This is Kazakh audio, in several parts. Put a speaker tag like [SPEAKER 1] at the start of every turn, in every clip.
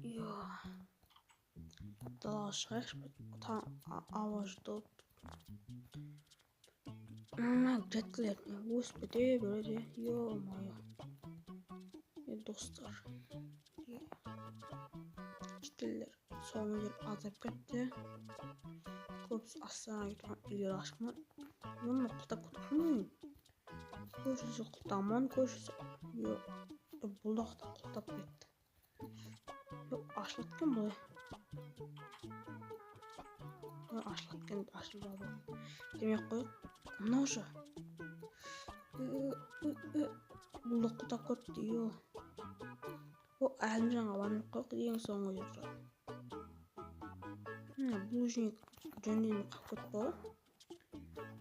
[SPEAKER 1] Йо. Далаға шығайықшы, ауа жұтып. Мына грядкалер өсіп кете береді. Ё-моё. Достар. Жителдер соңғы жер азайып кетті. Көбісі Астанаға кеткен, үйлері ашық. Мұны құлтап кеткен. Көршісі құлтаман, көршісі. Бұл да құлтап кетті. Ашылып кеткен бұл. Ашылып кеткен, ашылып жабылды. Демек қояйық. Мынау ше. Бұл да құлтап кетті. О, Әлімжанға бармай қояйық, ең соңғы үйде тұрады. Мына булыжник жөндемей қалып кетті ғой.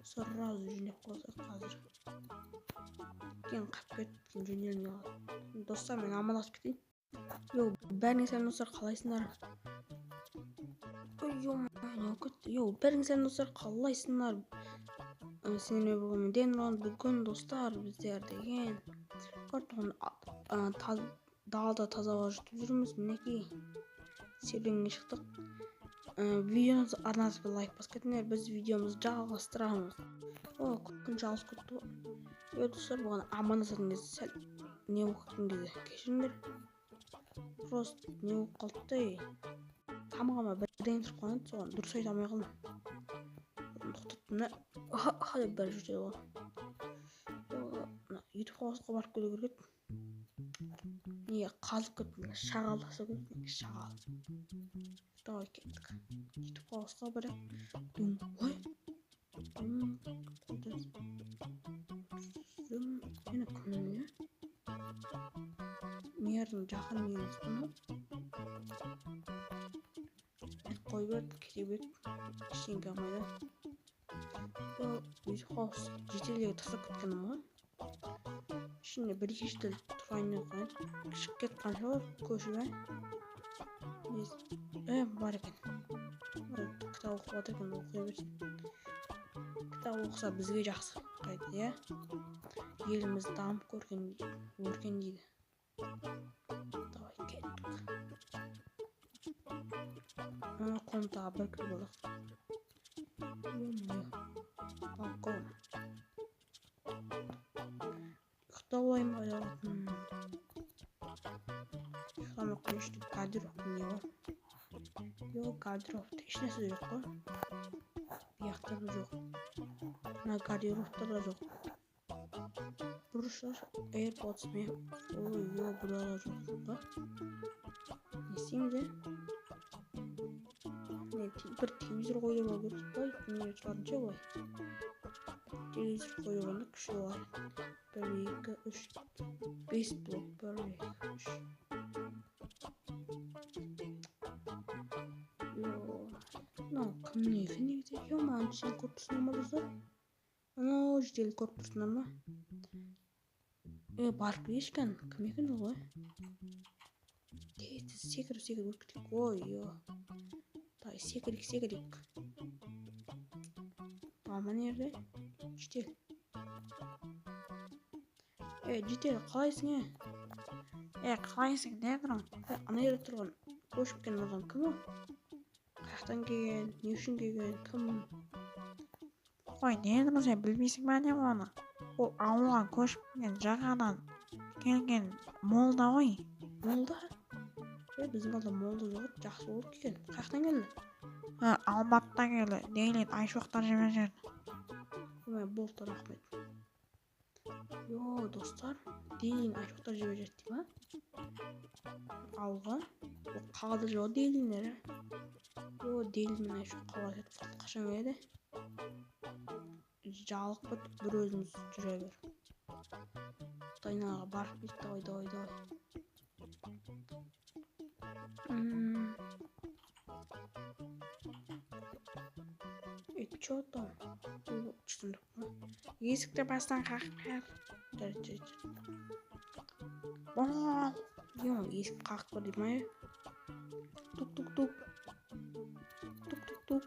[SPEAKER 1] Сразу жөндеп қойсақ қазір. Кейін қалып кетті, кейін жөнделмей қалады. Достар, мен амандасып кетейін. Йоу, бәріңе сәлем достар, қалайсыңдар? Ой, ё-моё, не болып кетті? Йоу, бәріңе сәлем достар, қалайсыңдар? Сендермен бүгін мен Денрон. Бүгін достар біздер деген көріп тұрған далада таза ауа жұтып жүрміз. Мінекей серуенге шықтық. Видеомызды арнасына лайк басып кетіңдер, біз видеомызды жалғастырамыз. О, күн жалғыз кетті ғой. Е, достар, бұған амандасатын кезде сәл не болып кеткен кезде кешіріңдер. Просто не болып қалды да, тамағыма бірдеңе түсіп қалған еді, соған дұрыс айта алмай қалдым. Тоқтаттым да, ха деп бәрі жүреді ғой. Мына ютуб хаусқа барып келу керек еді. Неге қазып кеттім, шағал тастау керек, шағал. Давай кеттік. Ютуб хаусқа барайық. Ой. Мені кім не? Мэрдің жақын емес бұны. Қой берді, кете берді. Ештеңе алмайды. Ютуб хаус жителдерге тастап кеткенім ғой. Ішінде бір екі житель тұрайын деп қояйын. Шығып кеткен шығар, көшіп, бар екен. Кітап оқып жатыр екен, оқи берсін. Кітап оқыса бізге жақсы қайда, иә? Еліміз дамып өркендейді. Давай кеттік. Ана комнатаға бір кіріп алдық. Ё-моё. Балкон. Ұйықтап алайын ба деп. Ұйықтамай қояйыншы деп гардероб не бар? Йо, гардеробта ешнәрсе жоқ қой. Бұл жақта да жоқ. Мына гардеробта да жоқ. Бұрыштар AirPods мен. Ой, йо, бұда да жоқ қой. Не істейміз, е? Не, бір телевизор қойдырып алу керек па? Не тұратын ше былай. Телевизор қойдырғанда күшті болады. 1, 2, 3, 5 блок. 1, 2, 3. Йо, мынау кімнің екен негізі? Йо, маған сен көріп тұрсыңдар ма, достар? Анау житель көріп тұрсыңдар ма? Барып келейінші кәні. Кім екен ол, ой? Тез секіріп секіріп өтіп кетейік. Ой, йо. Давай, секірейік, секірейік. Бар ма мына жерде? Житель. Житель, қалайсың, е?
[SPEAKER 2] Қалайсың, Денрон?
[SPEAKER 1] Ана жерде тұрған, көшіп келген адам кім ол? Қаяқтан келген, не үшін келген, кім?
[SPEAKER 2] Ой, Денрон, сен білмейсің бе не оны? Ол ауылға көшіп келген, жаңадан келген молда ғой.
[SPEAKER 1] Молда? Біздің ауылда молда жоқ еді, жақсы болды келген. Қаяқтан келді?
[SPEAKER 2] Алматыдан келді. Дейлин Айшуақтан жіберген.
[SPEAKER 1] Ой, болды, рахмет. Йо, достар, Дейлин Айшуақтар жібереді дей ма? Ауылға. Ол қалада жоқ Дейлиндер, ә? Йо, Дейлин мен Айшуақ қалаға кетіп қалды. Қашан келеді? Жалығып кетіп, бір өзіміз жүре бер. Дайнаға барып келдік. Давай, давай, давай. Чё там? Түсіндік қой.
[SPEAKER 2] Есікті бастан қағып кір.
[SPEAKER 1] Жарайды, жарайды, жарайды.
[SPEAKER 2] Бол.
[SPEAKER 1] Йо, есік қағып кір дей ма, е? Тук, тук, тук. Тук, тук, тук.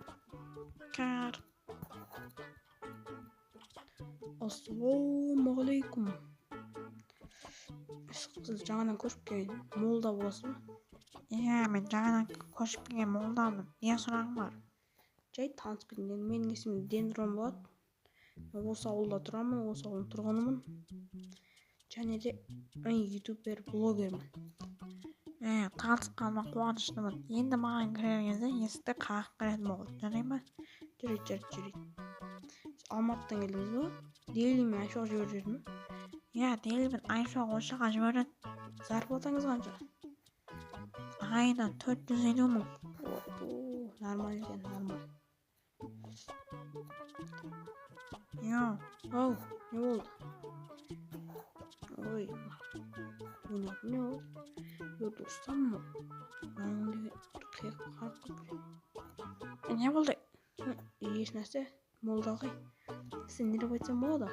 [SPEAKER 2] Кір.
[SPEAKER 1] Ассалаумағалейкум. Сіз жаңадан көшіп келген молда боласыз ба?
[SPEAKER 2] Иә, мен жаңадан көшіп келген молдамын. Не сұрағың бар?
[SPEAKER 1] Жай танысып кетейін. Менің есімім Дендрон болады. Мен осы ауылда тұрамын, осы ауылдың тұрғынымын. Және де ютубер, блогермін.
[SPEAKER 2] Танысқаныма қуаныштымын. Енді маған кірер кезде есікті қағып кіретін бол. Жарай ма?
[SPEAKER 1] Жарайды, жарайды, жарайды. Сіз Алматыдан келдіңіз ба? Дейли мен Айшуақ жіберіп жіберді ме?
[SPEAKER 2] Иә, Дейли мен Айшуақ осы жаққа жібереді.
[SPEAKER 1] Зарплатаңыз қанша?
[SPEAKER 2] Айына 450 мың.
[SPEAKER 1] О, нормально екен, нормально.
[SPEAKER 2] Йоу.
[SPEAKER 1] Ау, не болды? Ой, не болды? Йо, достар, мынаның деген қиық қарап қалып.
[SPEAKER 2] Не болды?
[SPEAKER 1] Еш нәрсе, молда ағай. Сен не деп айтсам болады?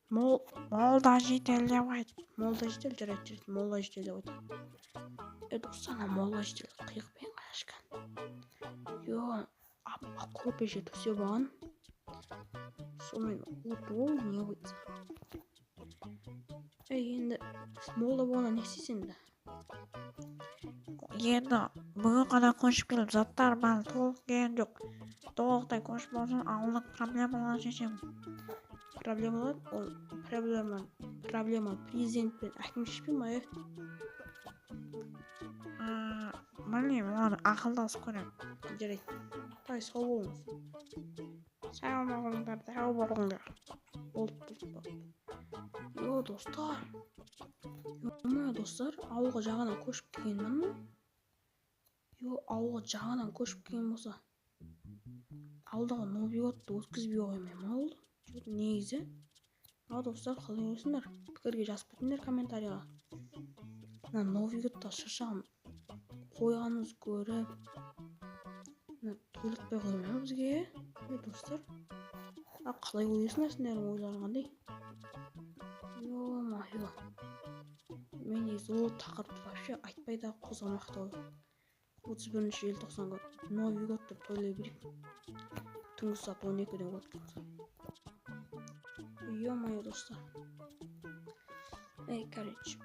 [SPEAKER 2] Молда жедел деп айт.
[SPEAKER 1] Молда жедел, жарайды, жарайды, молда жедел деп айтамын. Достар, ана молда жедел қиықпен қарашқан. Йо, аппақ көрпеше төсеп алған. Сонымен отыр ғой, не айтса. Енді молда болғанда не істейсің енді?
[SPEAKER 2] Енді бүгін ғана көшіп келіп, заттар бәрі толық келген жоқ. Толықтай көшіп болсын, ауылдың проблемаларын шешемін.
[SPEAKER 1] Проблемалар? Ол проблема президент пен әкім шешпей ма, е?
[SPEAKER 2] Білмеймін, оны ақылдасып көремін.
[SPEAKER 1] Жарайды. Давай, сау болыңыз.
[SPEAKER 2] Сау болыңдар, сау болыңдар.
[SPEAKER 1] Болды, болды, болды. Йо, достар. Йо, достар, ауылға жаңадан көшіп келгенмін ме? Йо, ауылға жаңадан көшіп келген болса, ауылдағы Новый годты өткізбей қоймай ма ол? Жоқ, негізі. Ал достар, қалай ойлайсыңдар? Пікірге жазып кетіңдер комментарийға. Мына Новый годта шыршаны қойғанымыз көріп, мына тойлатпай қоймай ма бізге? Е, достар, қалай ойлайсыңдар, сендердің ойларың қандай? Ё-моё. Мен негізі ол тақырыпты вообще айтпай да қозғамай ақ та қояйын. 31 желтоқсан күні Новый год деп тойлай берейік. Түнгі сағат 12-ден өткен соң. Ё-моё, достар. Ей, короче,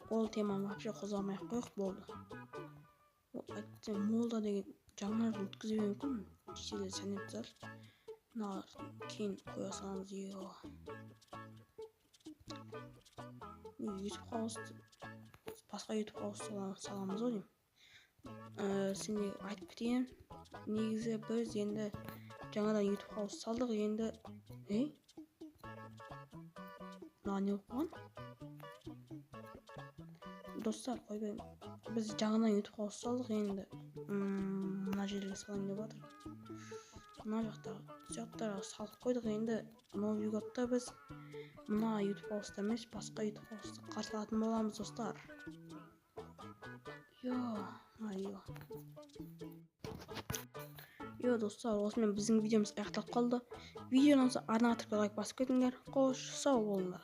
[SPEAKER 1] ол теманы вообще қозғамай ақ қояйық, болды. Ол әттең молда деген жаңа жыл өткізбеуі мүмкін. Шетелде сәнеп тастар. Мыналар кейін қоя саламыз, ё. Мен ютубқа ауысты, басқа ютубқа ауысты саламыз ғой деймін. Сенде айтып кетейін. Негізі біз енді жаңадан ютубқа ауысты салдық, енді, ей? Мына не болып қалған? Достар, қойбай. Біз жаңадан ютубқа ауысты салдық, енді, мына жерге салайын деп жатыр. Мына жақтағы тұяқтарға салып қойдық, енді Новый годта біз мына ютуб хауста емес, басқа ютуб хауста қарсы алатын боламыз, достар. Йо, ай-йо. Йо, достар, осымен біздің видеомыз аяқталып қалды. Видео ұнаса арнаға тіркеліп лайк басып кетіңдер. Қош, сау болыңдар.